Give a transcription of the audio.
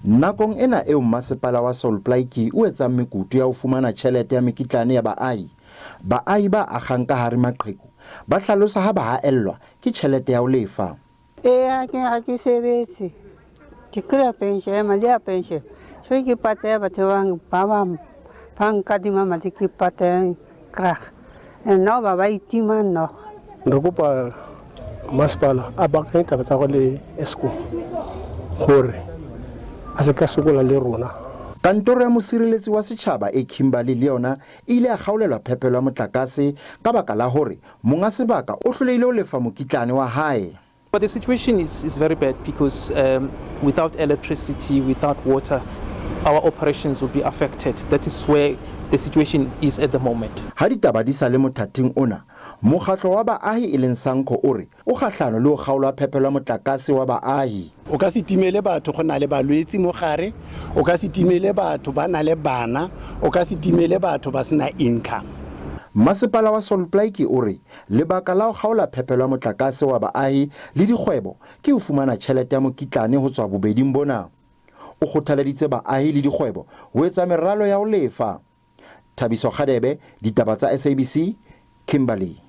Nakong ena eo Mmasepala wa Sol Plaatje o etsang mekutu ya ho fumana tjhelete ya mekitlane ya baahi, baahi ba akgang ka hare maqheku ba hlalosa ha ba haellwa ke tjhelete ya ho lefa. Eya, ke ha ke sebetse. Ke kry-a pension, madi a pension. So ke patela batho ba bang ba bang ba nkadima madi ke patela krag. And now ba ba itima nog. Re kopa masepala a baakanye taba tsa gagwe le Eskom gore a se ka sokola le rona. Kantoro ya Mosireletsi wa Setjhaba e Kimberley le yona e ile ya kgaolelwa phepelo ya motlakase ka baka la hore monga sebaka o hlolehile ho lefa mokitlane wa hae. But the situation is very bad because without electricity, without water, our operations will be affected. That is where the situation is at the moment. Ha ditaba di sa le mothating ona, mokgatlo wa baahi e leng SANCO o re o kgahlano le ho kgaolwa phepelo ya motlakase wa baahi. O ka se timele batho go na le balwetsi mo gare, o ka se timele batho ba na le bana, o ka se timele batho ba sena income. Masepala wa Sol Plaatje o re lebaka la ho kgaola phepelo ya motlakase wa baahi le dikgwebo ke ho fumana tjhelete ya mokitlane ho tswa bobeding bona. O kgothaleditse baahi le dikgwebo ho etsa meralo ya ho lefa. Thabiso Kgadebe, ditaba tsa SABC, Kimberley.